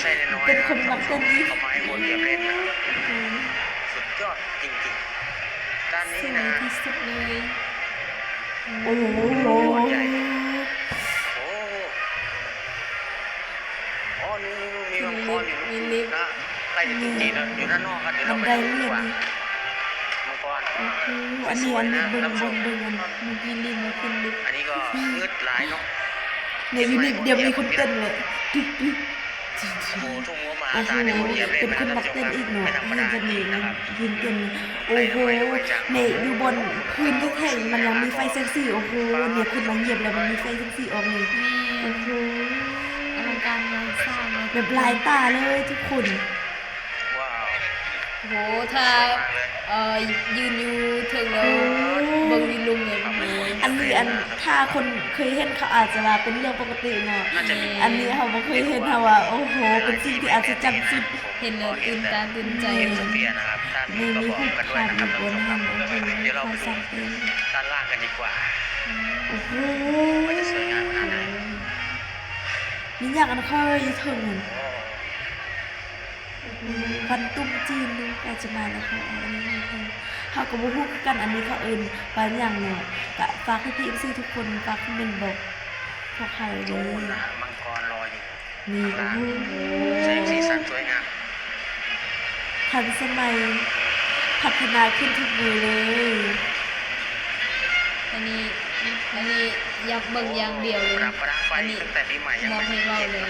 ໃຊ້ນ້ອຍໆ ເປັນຄົນມັກເຕັ້ນອີກ ເອົາມາໃຫ້ຄົນຢຽບເຫຼັ້ນນະ ອືມ ສຸດຍອດຈິງໆ ດ້ານນີ້ນະ ສວຍທີ່ສຸດເລີຍ ໂອ້ໂຫ ໂອ້ ໃຫຍ່ ໂອ້ ອໍ ນີ້ໆໆ ມີມັງກອນຢູ່ ມີລິບ ນະ ໃກ້ຈະຖືກເກດແລ້ວ ຢູ່ດ້ານນອກ ດຽວເຮົາໄປດູດີກວ່າ ມັງກອນ ໂອ້ໂຫ ອັນນີ້ ອັນນີ້ເບິ່ງ ເບິ່ງ ເບິ່ງ ອັນເມື່ອກີ້ຫຼິ້ນມາຂຶ້ນລິບ ອັນນີ້ກໍງຶດຫຼາຍເນາະ ນີ້ຢູ່ນີ້ ດຽວມີຄົນເຕັ້ນເລີຍ ໂອ້ໂຫ ເປັນຄົນມັກເຕັ້ນອີກເນາະ ເຫັນກັນນີ້ນະ ຢືນເຕັ້ນ ໂອ້ໂຫ ນີ້ຢູ່ບ່ອນພື້ນແຂງໆ ມັນຍັງມີໄຟແສງສີ ໂອ້ໂຫ ນີ້ຄົນມາຢຽບແລ້ວມັນມີໄຟແສງສີອອກນີ້ ແມ່ນ ໂອ້ໂຫ ອະລັງການງານສ້າງເນາະ ແບບລາຍຕາເລີຍທຸກຄົນ ວ້າວ ໂອ້ໂຫ ຖ້າ ເອີ ຢືນຢູ່ເທິງແລ້ວ ໂອ້ ເບິ່ງຢູ່ລຸ່ມເລີຍ ອັນນີ້ ອັນ ຖ້າຄົນເຄີຍເຫັນເຂົາອາດຈະວ່າເປັນເລື່ອງປົກກະຕິເນາະ ແມ່ນ ອັນນີ້ເຮົາບໍ່ເຄີຍເຫັນ ເຮົາວ່າ ໂອ້ໂຫ ເປັນສິ່ງທີ່ອັດສະຈັນສຸດ ເຫັນແລ້ວຕື່ນຕາຕື່ນໃຈ ແມ່ນ ມີຮູບພາບຢູ່ບ່ອນນັ້ນ ໂອ້ໂຫ ດ້ານລ່າງກັນດີກວ່າ ອືມ ໂອ້ໂຫ ມັນຈະສວຍງາມຂະໜາດໃດ ມີຫຍັງອັນເຄີຍຢູ່ເທິງຫັ້ນ ໂອ້ ຄວັນຕຸ້ມຈີນເນາະ ໃກ້ຈະມາແລ້ວ. ເຂົາເອົາອັນນີ້ໃຫ້ແທນ ເຮົາກໍບໍ່ຮູ້ຄືກັນ ອັນນີ້ເຂົາເອີ້ນວ່າຫຍັງເນາະ. ກະຝາກພີ່ໆ ເອັຟຊີ ທຸກຄົນ ຝາກຄອມເມັນບອກພວກເຮົາເດີ. ໂອ້ ໂອ້ ນີ້ ໂອ້ໂຫ ແສງສີສັນສວຍງາມ ທັນສະໄໝ ພັດທະນາຂຶ້ນທຸກມື້ເລີຍ. ອັນນີ້ ອັນນີ້ຢາກເບິ່ງຢ່າງດຽວເລີຍ. ອັນນີ້ມອບໃຫ້ເວົ້າເລີຍ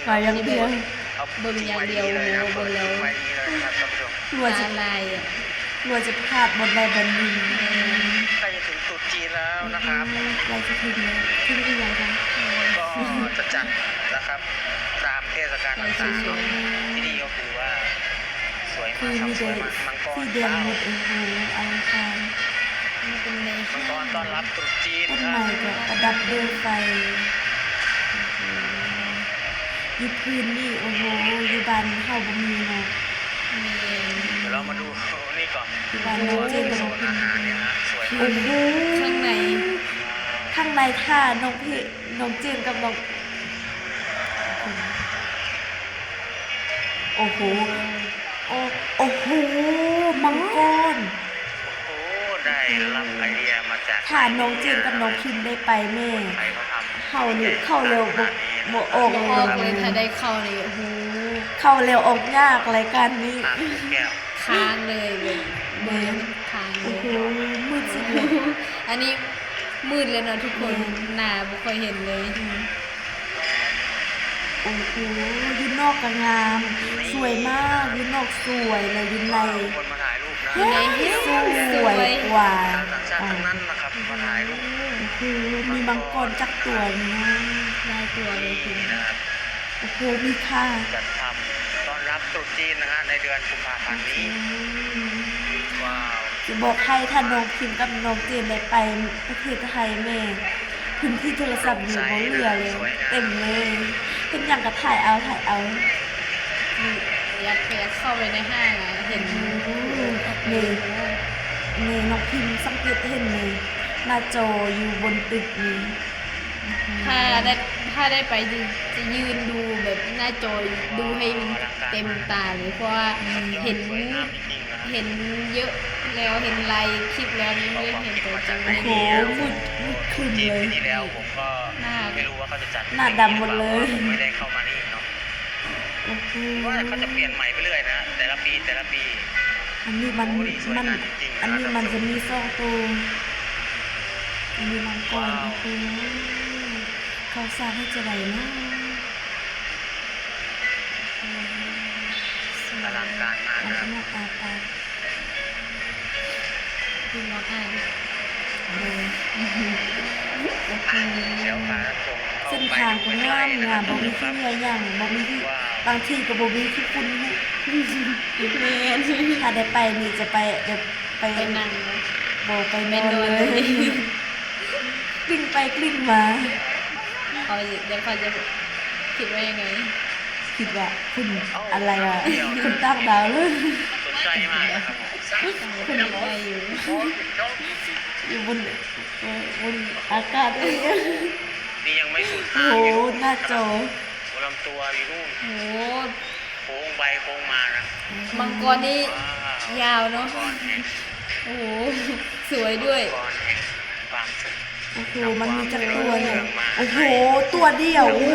ວ່າຢ່າງດຽວ ເບິ່ງຢ່າງດຽວ. ໂອ້ໂຫ ເບິ່ງແລ້ວ ຫຼືວ່າຈະ ຫຼືວ່າຈະພາດບ່ອນໃດບ່ອນໜຶ່ງ. ໃກ້ຈະເຖິງຕຸດຈີນແລ້ວນະຄັບ. ໃກ້ຈະເຖິງແລ້ວ. ເຖິງອີ່ຫຍັງຄະ? ກໍຈະຈັດນະຄັບ ຕາມເທດສະການຕ່າງໆເນາະ. ທີ່ນີ້ກໍຄືວ່າ ສວຍມາກ ສວຍມາກ ມັງກອນ ສີແດງໝົດ. ໂອ້ໂຫ ອະລັງການ. ມັງກອນຕ້ອນຮັບຕຸດຈີນ. ຕົ້ນໄມ້ກໍປະດັບດ້ວຍໄຟ. ໂອ້ໂຫ ຢູ່ພື້ນນີ້ ໂອ້ໂຫ ຢູ່ບ້ານເຮົາບໍ່ມີເນາະ. ແມ່ນ. ດຽວເຮົາມາດູນີ້ກ່ອນ. ຢູ່ບ້ານນ້ອງເຈນກັບນ້ອງພິມ. ໂອ້ໂຫ ຂ້າງໃນ ຂ້າງໃນຖ້ານ້ອງເພ ນ້ອງເຈນກັບນ້ອງ ໂອ້ໂຫ ໂອ້ ໂອ້ໂຫ ມັງກອນ. ໂອ້ ໄດ້ຮັບໄອເດຍມາຈາກ ຖ້ານ້ອງເຈນກັບນ້ອງພິມໄດ້ໄປແມ່ ເຮົານີ້ເຂົ້າແລ້ວບໍ່ ບໍ່ອອກເລີຍ. ບໍ່ອອກເລີຍ ຖ້າໄດ້ເຂົ້ານີ້. ໂອ້ໂຫ ເຂົ້າແລ້ວອອກຍາກ ລາຍການນີ້. ຄ້າງເລີຍ ແບບເບິ່ງແລ້ວມັນຄ້າງເລີຍ. ໂອ້ໂຫ ມືດສຸດເລີຍ. ອັນນີ້ມືດເລີຍເນາະທຸກຄົນ. ແມ່ນ. ໜ້າບໍ່ຄ່ອຍເຫັນເລີຍ. ອືມ. ໂອ້ໂຫ ຢູ່ນອກກໍງາມ ສວຍມາກ. ຢູ່ນອກສວຍ ແລ້ວຢູ່ໃນ ຢູ່ໃນສວຍກວ່າ. ຕ່າງຊາດທັງນັ້ນນະຄັບ ມາຖ່າຍຮູບ. ໂອ້ໂຫ ມີມັງກອນຈັກຕົວນີ້ນະ? ຫຼາຍຕົວເລີຍ. ໂອ້ໂຫ ມີຄ່າ. ຈັດທຳຕ້ອນຮັບຕຸດຈີນນະຮະ ໃນເດືອນກຸມພາພັນນີ້. ອືມ. ວ້າວ. ຈະບອກໃຫ້ ຖ້ານ້ອງພິມກັບນ້ອງເຈນໄດ້ໄປປະເທດໄທແມ່ ພື້ນທີ່ໂທລະສັບນີ້ບໍ່ເຫຼືອເລີຍ ເຕັມເລີຍ. ເຫັນຫຍັງກໍຖ່າຍເອົາ ຖ່າຍເອົາ. ຢາກ ຢາກເຂົ້າໄປໃນຫ້າງ ເຫັນ. ໂອ້ ນີ້ ນີ້ນ້ອງພິມສັງເກດເຫັນນີ້ ໜ້າຈໍຢູ່ບົນຕຶກນີ້. ຖ້າໄດ້ ຖ້າໄດ້ໄປ ຈະ ຈະຢືນດູແບບໜ້າຈໍ ດູໃຫ້ມັນເຕັມຕາເລີຍ ເພາະວ່າເຫັນ ເຫັນເຍອະແລ້ວ ເຫັນຫຼາຍຄລິບແລ້ວ ຍັງບໍ່ໄດ້ເຫັນຕົວຈິງ. ໂອ້ໂຫ ມືດ ມືດຄຶ້ມເລີຍ. ໜ້າດຳໝົດເລີຍ. ໂອ້ໂຫ ວ່າເຂົາຈະປ່ຽນໃໝ່ໄປເລື້ອຍນະ ແຕ່ລະປີ ແຕ່ລະປີ. ອັນນີ້ມັນ ມັນ ອັນນີ້ມັນຈະມີສອງໂຕ. ອັນນີ້ມັງກອນ. ໂອ້ໂຫ ເຂົາສ້າງເຮັດຈັ່ງໃດເນາະ? ອະລັງການມາກ. ເປັນບໍ່ອາຍເດ້. ໂດຍ. ເສັ້ນທາງກໍງາມໆ ບໍ່ມີຂີ້ເຫຍື້ອຫຍັງ ບໍ່ມີ ບາງທີກໍບໍ່ມີຂີ້ຝຸ່ນ. ແມ່ນ. ຖ້າໄດ້ໄປນີ້ຈະໄປແບບ ໄປ ໄປນັ່ງ ບໍ່ໄປນອນເລີຍ. ກລິ້ງໄປກລິ້ງມາ. ເຂົາ ແລ້ວເຂົາຈະຄິດວ່າຍັງໄງ? ຄິດວ່າຄຸນ ເອົ້າ ອະໄລວະ ຄົນຕ່າງດາວເລີຍ. ສົນໃຈມາກນະຄັບ. ຄົນໃໝ່ຢູ່ ຢູ່ບົນ ບົນອາກາດເອງ. ນີ້ຍັງໄມ່ສຸດ. ໂອ້ໂຫ ໜ້າຈໍ. ຫົວລຳຕົວຢູ່ນູ້ນ. ໂອ້ໂຫ ໂຄ້ງໄປໂຄ້ງມານະ. ມັງກອນນີ້ ວ້າວ ຍາວເນາະ. ໂອ້ໂຫ ສວຍດ້ວຍ. ໂອ້ໂຫ ມັນມີຈັກຕົວນີ້? ໂອ້ໂຫ ຕົວດຽວ. ໂອ້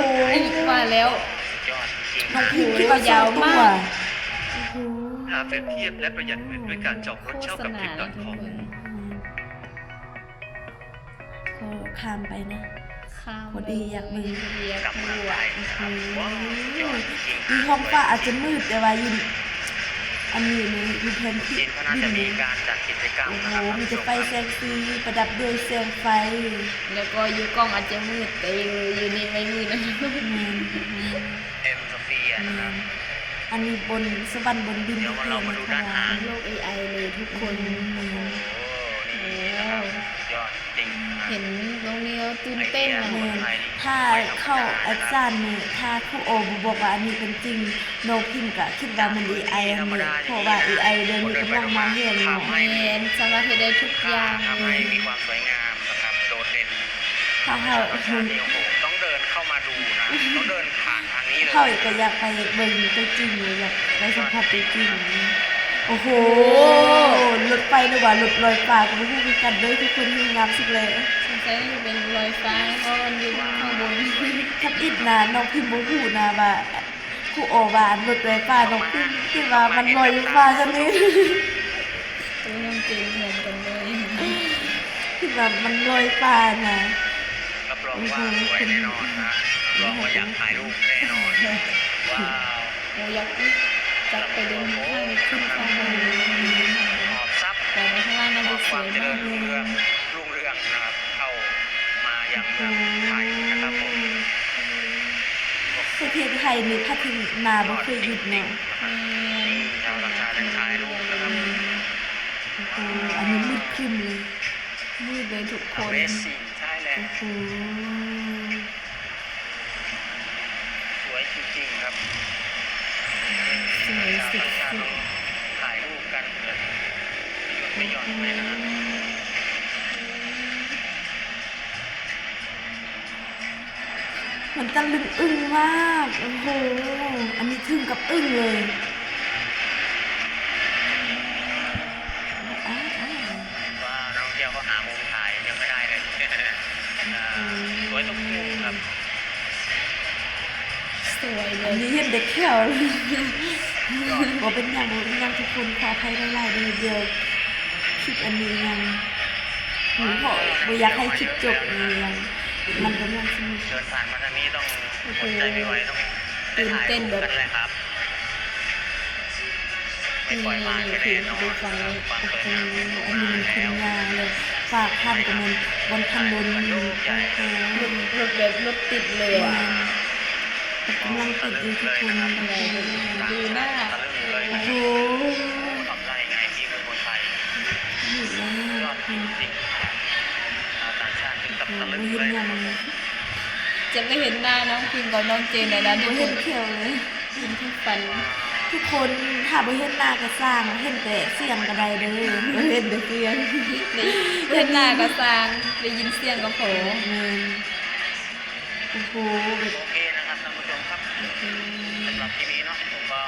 ໂຫ ວ່າແລ້ວ ສຸດຍອດຈິງໆ. ນ້ອງພິມຄິດວ່າສອງຕົວ. ໂອ້ໂຫ ຍາວມາກ. ໂອ້ໂຫ ຖ້າເປັນທຽບ ແລະ ປະຢັດເງິນດ້ວຍການຈອງລົດເຊົ່າກັບ Trip ດອດ ຄອມ. ໂອ້ ຂ້າມໄປນະ. ຂ້າມ ພໍດີຢາກເບິ່ງ. ໂອ້ໂຫ ຢູ່ທ້ອງຟ້າອາດຈະມືດ ແຕ່ວ່າຢູ່ອັນນີ້ນີ້ ຢູ່ແຜ່ນດິນນີ້ ໂອ້ໂຫ ມີແຕ່ໄຟແສງສີ ປະດັບດ້ວຍແສງໄຟ. ແລ້ວກໍຢູ່ກ້ອງອາດຈະມືດ ແຕ່ຢູ່ ຢູ່ນີ້ໄມ່ມືດ. ແມ່ນ. ອັນນີ້ບົນສະຫວັນບົນດິນ. ໂລກເອໄອເລີຍທຸກຄົນ. ໂອ້ໂຫ ເຫັນຕົງນີ້ແລ້ວຕື່ນເຕັ້ນນະ. ແມ່ນ. ຖ້າເຂົ້າອາຈານນີ້ ຖ້າຄູໂອບໍ່ບອກວ່າອັນນີ້ເປັນຈິງ ນ້ອງພິມກະຄິດວ່າແມ່ນເອໄອຫັ້ນແຫຼະ ເພາະວ່າເອໄອດຽວນີ້ກຳລັງມາແຮງເນາະ. ແມ່ນ ສາມາດເຮັດໄດ້ທຸກຢ່າງເລີຍ. ທຳໃຫ້ມີຄວາມສວຍງາມນະຄັບ ໂດດເດັ່ນ. ຖ້າເຮົາ ໂອ້ໂຫ ຕ້ອງເດີນເຂົ້າມາດູນະ ຕ້ອງເດີນຜ່ານທາງນີ້ ເຮົາກໍຢາກໄປເບິ່ງຕົວຈິງຢູ່ ຢາກໄປສຳຜັດຕົວຈິງ. ໂອ້ໂຫ ລົດໄຟ ຫຼືວ່າລົດລອຍຟ້າ ກໍບໍ່ຮູ້ຄືກັນເດີ້ ທຸກຄົນ ງາມສຸດແລ້ວ. ສົງໄສເປັນລອຍຟ້າ ເພາະມັນຢູ່ຂ້າງບົນ. ທຳອິດນະ ນ້ອງພິມບໍ່ຮູ້ນະວ່າ ຄູອໍວ່າລົດລອຍຟ້າ ນ້ອງພິມຄິດວ່າມັນລອຍຟ້າຊັ້ນເດ້. ໂອ້ຍ ນ້ອງເຈນເໝືອນກັນເລີຍ ຄິດວ່າມັນລອຍຟ້ານະ. ຮັບຮອງວ່າສວຍແນ່ນອນນະ ຮັບຮອງວ່າຢາກຖ່າຍຮູບແນ່ນອນ. ວ້າວ ໂອ້ ຢາກ ຢາກໄປເດີນທາງຂຶ້ນຂ້າງບົນເລີຍ. ຫອບຊັບ ໄປຂ້າງລ່າງໜ້າຈະສວຍມາກເລີຍ. ລຸ່ງເຮືອງນະຄັບ ເຂົ້າມາຍັງເມືອງໄທນະຄັບຜົມ. ປະເທດໄທນີ້ພັດທະນາບໍ່ເຄີຍຢຸດເນາະ. ແມ່ນ ຊາວຕ່າງຊາດຍັງຖ່າຍຮູບນະຄັບ. ໂອ້ໂຫ ອັນນີ້ມືດຄຶ້ມເລີຍ ມືດເລີຍທຸກຄົນ. Amazing Thailand ໂອ້ໂຫ ສວຍຈິງໆ ຄັບ. ສວຍສຸດໆ ຖ່າຍຮູບກັນແບບໄມ່ຢຸດໄມ່ຢ່ອນເລີຍນະ. ມັນຕະລຶງອຶ້ງມາກ ໂອ້ໂຫ ອັນນີ້ເຖິງກັບອຶ້ງເລີຍ. ວ່ານັກທ່ອງທ່ຽວເຂົາຫາມຸມຖ່າຍຍັງໄມ່ໄດ້ເລີຍ. ອືມ ສວຍທຸກມຸມຄັບ ສວຍເລີຍ. ອັນນີ້ເຫັນແຕ່ແຂ້ວເລີຍ. ບໍ່ເປັນຫຍັງ ບໍ່ເປັນຫຍັງທຸກຄົນ ຂໍອະໄພຫຼາຍໆເດີ້. ດຽວຄລິບອັນນີ້ຍັງ ເພາະບໍ່ຢາກໃຫ້ຄລິບຈົບນີ້ຍັງ ມັນກຳລັງສະໜຸກ. ເດີນຜ່ານມາທາງນີ້ຕ້ອງອົດໃຈໄມ່ໄຫວ ຕ້ອງໄດ້ຖ່າຍຮູບກັນແຫຼະຄັບ. ນີ້ໆ ຄືຢູ່ຝັ່ງນີ້ ໂອ້ໂຫ ອັນນີ້ມັນຄົນຍ່າງເລີຍ ຟາກພັນກໍແມ່ນ ບ່ອນພັນໂດນ. ໂອ້ໂຫ ລົດ ລົດແບບລົດຕິດເລີຍ ແມ່ນ ກຳລັງຕິດຢູ່ທຸກຄົນ. ໂອ້ໂຫ ດີນະ ໂອ້ໂຫ ນີ້ແຫຼະ ໂອ້ໂຫ ເຫັນຫຍັງ ຈະໄດ້ເຫັນໜ້ານ້ອງພິມກັບນ້ອງເຈນແລ້ວນະ ບໍ່ເຫັນແຂ້ວເລີຍ. ເຫັນແຕ່ຟັນ ທຸກຄົນ ຖ້າບໍ່ເຫັນໜ້າກໍຊ່າງ ເຫັນແຕ່ສຽງກໍໄດ້ເດີ້ ເຫັນແຕ່ສຽງ ໄດ້ ບໍ່ເຫັນໜ້າກໍຊ່າງ ໄດ້ຍິນສຽງກໍພໍ. ແມ່ນ ໂອ້ໂຫ ແບບ ໂອເຄນະຄັບທ່ານຜູ້ຊົມຄັບ ອືມ ສຳລັບຄລິບນີ້ເນາະ ກໍຂໍ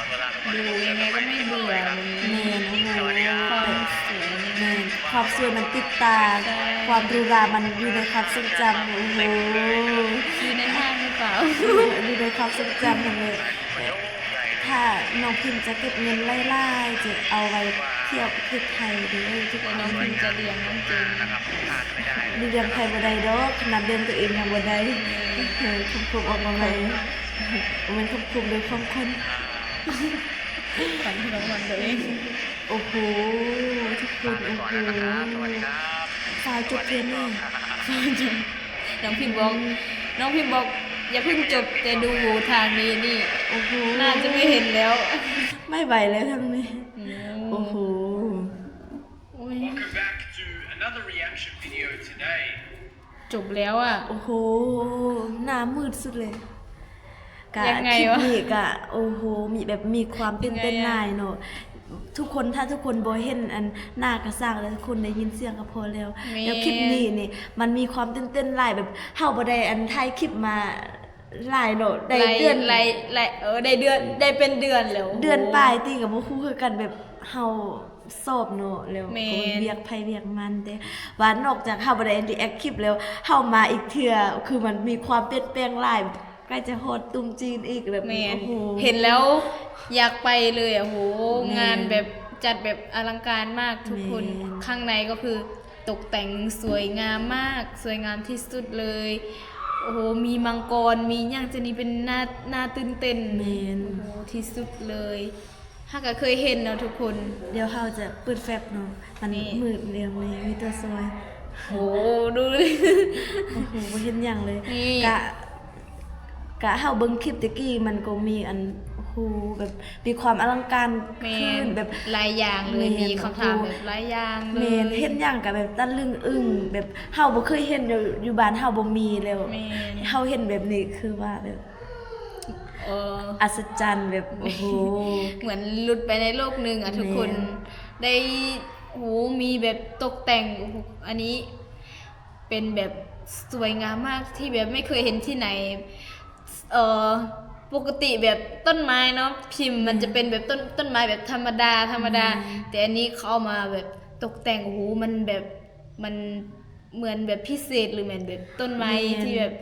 ຕົວລາໄປກ່ອນ ດູຍັງໄງກໍໄມ່ເບື່ອ ແມ່ນ ໂອ້ໂຫ ຄວາມສວຍ ແມ່ນ ຄວາມສວຍມັນຕິດຕາ ໃຊ່ ຄວາມຫຼູຫຼາມັນຢູ່ໃນຄວາມຊົງຈຳ ໂອ້ໂຫ ຢູ່ໃນຫ້າງຫຼືເປົ່າ ຢູ່ໃນຄວາມຊົງຈຳຫັ້ນແຫຼະ. ຖ້ານ້ອງພິມຈະເກັບເງິນຫຼາຍໆ ຈະເອົາໄວ້ທ່ຽວປະເທດໄທເດີ້ ແຕ່ນ້ອງພິມຈະລ້ຽງນ້ອງເຈນ ລ້ຽງໃຜບໍ່ໄດ້ດອກ ຂະໜາດລ້ຽງຕົວເອງຍັງບໍ່ໄດ້. ເອີ ຄຳຄົມອອກມາໃໝ່ ບໍ່ແມ່ນຄຳຄົມເດີ້ ຄວາມຄົນ ຂວັນຂອງຂວັນຕົວເອງ. ໂອ້ໂຫ ທຸກຄົນ ໂອ້ໂຫ ຟ້າວຈົບເທື່ອນີ້ ຟ້າວຈົບ. ນ້ອງພິມບອກ ນ້ອງພິມບອກ ຢ່າເພິ່ງຈົບ ແຕ່ດູທາງນີ້ນີ້ ໂອ້ໂຫ ໜ້າຈະໄມ່ເຫັນແລ້ວ ໄມ່ໄຫວແລ້ວທາງນີ້. ໂອ້ ໂອ້ໂຫ ໂອ້ຍ Welcome back to another reaction video today. ຈົບແລ້ວອະ ໂອ້ໂຫ ໜ້າມືດສຸດເລີຍ. ກະ ຍັງໄງວະ ຄລິບນີ້ກະ ໂອ້ໂຫ ມີແບບ ມີຄວາມຕື່ນເຕັ້ນ ຍັງໄງອະ ຫຼາຍເນາະ ທຸກຄົນ. ຖ້າທຸກຄົນບໍ່ເຫັນອັນໜ້າກະຊ່າງ ແລ້ວທຸກຄົນໄດ້ຍິນສຽງກະພໍແລ້ວ. ແມ່ນ ແລ້ວຄລິບນີ້ນີ້ ມັນມີຄວາມຕື່ນເຕັ້ນຫຼາຍ ແບບເຮົາບໍ່ໄດ້ອັນຖ່າຍຄລິບມາຫຼາຍເນາະ ໄດ້ເດືອນ ຫຼາຍ ຫຼາຍ ເອີ ໄດ້ເດືອນ ໄດ້ເປັນເດືອນແລ້ວ ເດືອນປາຍຕິ ກະບໍ່ຮູ້ຄືກັນ ແບບເຮົາ ສອບເນາະ ແລ້ວ ແມ່ນ ກໍວຽກໃຜວຽກມັນເດ້ ວ່ານອກຈາກເຮົາບໍ່ໄດ້ຣີແອັກຄລິບແລ້ວ ເຮົາມາອີກເທື່ອ ຄືມັນມີຄວາມປ່ຽນແປງຫຼາຍ ໃກ້ຈະຮອດຕຸ່ມຈີນອີກແລ້ວ. ແມ່ນ ໂອ້ໂຫ ເຫັນແລ້ວຢາກໄປເລີຍ ໂອ້ໂຫ ແມ່ນ ງານແບບ ຈັດແບບອະລັງການມາກທຸກຄົນ. ແມ່ນ ຂ້າງໃນກໍຄືຕົກແຕ່ງສວຍງາມມາກ ສວຍງາມທີ່ສຸດເລີຍ. ໂອ້ໂຫ ມີມັງກອນ ມີຫຍັງຈັ່ງນີ້ ເປັນໜ້າ ໜ້າຕື່ນເຕັ້ນ. ແມ່ນ ໂອ້ໂຫ ທີ່ສຸດເລີຍ. ເຮົາກໍເຄີຍເຫັນເນາະທຸກຄົນ. ດຽວເຮົາຈະເປີດແຟັບເນາະ ມັນ ນີ້ ມືດແລ້ວ ມີ ມີຕົວຊ່ອຍ. ໂອ້ ດູ ໂອ້ໂຫ ບໍ່ເຫັນຫຍັງເລີຍ. ນີ້ ກະ ກະເຮົາເບິ່ງຄລິບແຕ່ກີ້ ມັນກໍມີອັນ ໂອ້ໂຫ ແບບມີຄວາມອະລັງການ ແມ່ນ ຂຶ້ນ ແບບຫຼາຍຢ່າງເລີຍ. ແມ່ນ ມີຄຳຖາມແບບຫຼາຍຢ່າງເລີຍ. ແມ່ນ ເຫັນຫຍັງກະແບບຕະລຶງອຶ້ງ ແບບເຮົາບໍ່ເຄີຍເຫັນ ຢູ່ ຢູ່ບ້ານເຮົາບໍ່ມີແລ້ວ. ແມ່ນ ເຮົາເຫັນແບບນີ້ຄືວ່າແບບ ເອີ ອັດສະຈັນ ແບບ ໂອ້ໂຫ ເໝືອນຫຼຸດໄປໃນໂລກໜຶ່ງອະ ແມ່ນ ທຸກຄົນ. ໄດ້ ໂອ້ໂຫ ມີແບບຕົກແຕ່ງ ໂອ້ໂຫ ອັນນີ້ເປັນແບບສວຍງາມມາກ ທີ່ແບບໄມ່ເຄີຍເຫັນທີ່ໃນ ເອີ ປົກກະຕິແບບຕົ້ນໄມ້ເນາະ ພິມ ມັນຈະເປັນແບບຕົ້ນ ຕົ້ນໄມ້ແບບທຳມະດາ ທຳມະດາ ແຕ່ອັນນີ້ເຂົາເອົາມາແບບຕົກແຕ່ງ ໂອ້ໂຫ ມັນແບບ ມັນເໝືອນແບບພິເສດ ຫຼືແມ່ນແບບຕົ້ນໄມ້ທີ່ແບບ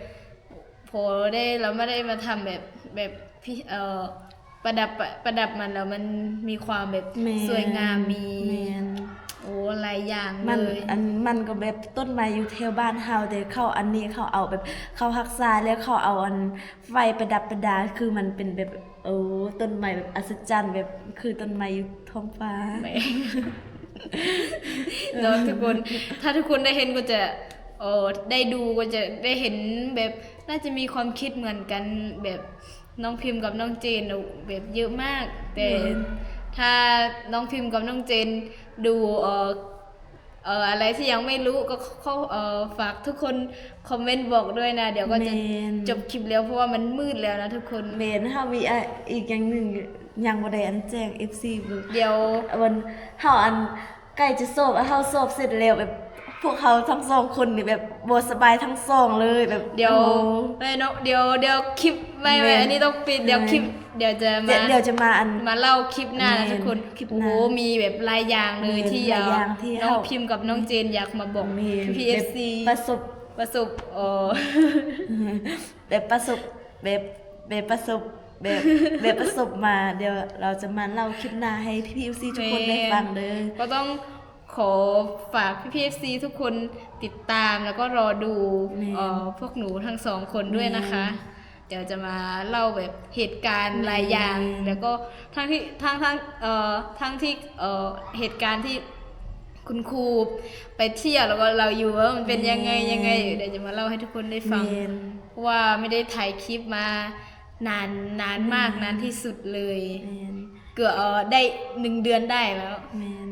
ພໍໄດ້ ລາວມາໄດ້ມາທຳແບບ ແບບ ເອີ ປະດັບ ປະດັບມັນ ແລ້ວມັນມີຄວາມແບບສວຍງາມ ມີ ໂອ້ ຫຼາຍຢ່າງເລີຍ ມັນກໍແບບຕົ້ນໄມ້ຢູ່ແຖວບ້ານເຮົາ ແຕ່ເຂົາ ອັນນີ້ເຂົາເອົາແບບ ເຂົາຮັກສາ ແລ້ວເຂົາເອົາອັນໄຟປະດັບປະດາ ຄືມັນເປັນແບບ ໂອ້ ຕົ້ນໄມ້ແບບອັດສະຈັນ ແບບຄືຕົ້ນໄມ້ຢູ່ທ້ອງຟ້າ ເນາະທຸກຄົນ ຖ້າທຸກຄົນໄດ້ເຫັນກໍຈະ ເອີ ໄດ້ດູກໍຈະໄດ້ເຫັນແບບ ໜ້າຈະມີຄວາມຄິດເໝືອນກັນ ແບບນ້ອງພິມກັບນ້ອງເຈນ ແບບເຍອະມາກ ແຕ່ຖ້ານ້ອງພິມກັບນ້ອງເຈນດູ ເອີ ເອີ ອະໄລທີ່ຍັງໄມ່ຮູ້ກໍຂໍ ເອີ ຝາກທຸກຄົນຄອມເມັນບອກດ້ວຍນະ ດຽວກໍຈະຈົບຄລິບແລ້ວ ເພາະວ່າມັນມືດແລ້ວນະທຸກຄົນ ແມ່ນ ເຮົາມີ ອະ ອີກຢ່າງໜຶ່ງ ຍັງບໍ່ໄດ້ອັນແຈ້ງເອັຟຊີເບິ່ງ ດຽວ ເຮົາອັນ ໃກ້ຈະສອບ ເຮົາສອບເສັດແລ້ວ ແບບພວກເຮົາທັງສອງຄົນນີ້ແບບບໍ່ສະບາຍທັງສອງເລີຍ ແບບ ດຽວ ໂອ້ ໄດ້ເນາະ ດຽວ ດຽວຄລິບໄວ້ ແມ່ນ ອັນນີ້ຕ້ອງປິດ ດຽວຄລິບ ແມ່ນ ດຽວຈະມາ ດຽວຈະມາອັນ ມາເລົ່າຄລິບໜ້ານະທຸກຄົນ ໂອ້ ມີແບບຫຼາຍຢ່າງເລີຍທີ່ ເອີ ນ້ອງພິມກັບນ້ອງເຈນຢາກມາບອກ ແມ່ນ ພີ່ໆ ເອັຟຊີ ປະສົບ ປະສົບ ເອີ ແບບປະສົບ ແບບ ແບບປະສົບ ແບບ ແບບປະສົບມາ ດຽວເຮົາຈະມາເລົ່າຄລິບໜ້າໃຫ້ພີ່ໆ ເອັຟຊີ ທຸກຄົນໄດ້ຟັງເດີ ແມ່ນ ກໍຕ້ອງຂໍຝາກພີ່ໆ ເອັຟຊີ ທຸກຄົນຕິດຕາມ ແລ້ວກໍລໍດູ ແມ່ນ ເອີ ພວກໜູທັງສອງຄົນດ້ວຍນະຄະ ແມ່ນ ດຽວຈະມາເລົ່າແບບເຫດການ ແມ່ນ ຫຼາຍຢ່າງ ແລ້ວກໍທັງທີ່ ທັງ ທັງ ເອີ ທັງທີ່ ເອີ ເຫດການທີ່ຄຸນຄູໄປທ່ຽວ ແລ້ວກໍເລົ່າຢູ່ວ່າມັນເປັນຍັງໄງ ແມ່ນ ຍັງໄງ ດຽວຈະມາເລົ່າໃຫ້ທຸກຄົນໄດ້ຟັງ ແມ່ນ ເພາະວ່າໄມ່ໄດ້ຖ່າຍຄລິບມານານ ນານມາກ ແມ່ນ ນານທີ່ສຸດເລີຍ ແມ່ນ ເກືອບ ເອີ ໄດ້ໜຶ່ງເດືອນໄດ້ແລ້ວ ແມ່ນ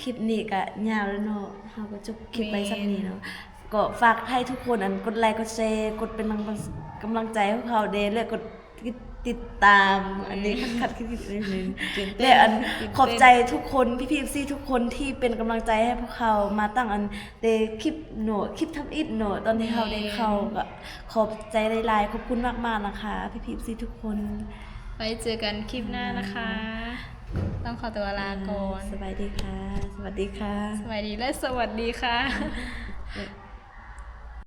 ຄລິບນີ້ກະຍາວແລ້ວເນາະ ເຮົາກໍຈົບຄລິບໄວ້ສ່ຳນີ້ເນາະ ແມ່ນ ກໍຝາກໃຫ້ທຸກຄົນ ອັນ ກົດໄລ ກົດແຊ ກົດເປັນກຳລັງ ກຳລັງໃຈໃຫ້ພວກເຮົາແດ່ ແລະ ກົດຕິດ ຕິດຕາມ ອັນນີ້ ແມ່ນ ຂັດໆ ນິດໜຶ່ງ ຕື່ນເຕັ້ນ ແລະ ອັນ ຕື່ນເຕັ້ນ ຂອບໃຈທຸກຄົນ ພີ່ໆ ເອັຟຊີ ທຸກຄົນທີ່ເປັນກຳລັງໃຈໃຫ້ພວກເຮົາມາຕັ້ງ ອັນ ແຕ່ຄລິບເນາະ ຄລິບທຳອິດເນາະ ຕອນທີ່ເຮົາໄດ້ເຂົ້າ ແມ່ນ ກໍ ຂອບໃຈຫຼາຍໆ ຂອບຄຸນມາກໆ ນະຄະ ພີ່ໆ ເອັຟຊີ ທຸກຄົນ ໄວ້ເຈີກັນຄລິບໜ້ານະຄະ ອືມ ຕ້ອງຂໍຕົວລາກ່ອນ ສະບາຍດີຄ່ະ ສະຫວັດດີຄ່ະ ສະບາຍດີ ແລະ ສະຫວັດດີຄ່ະ.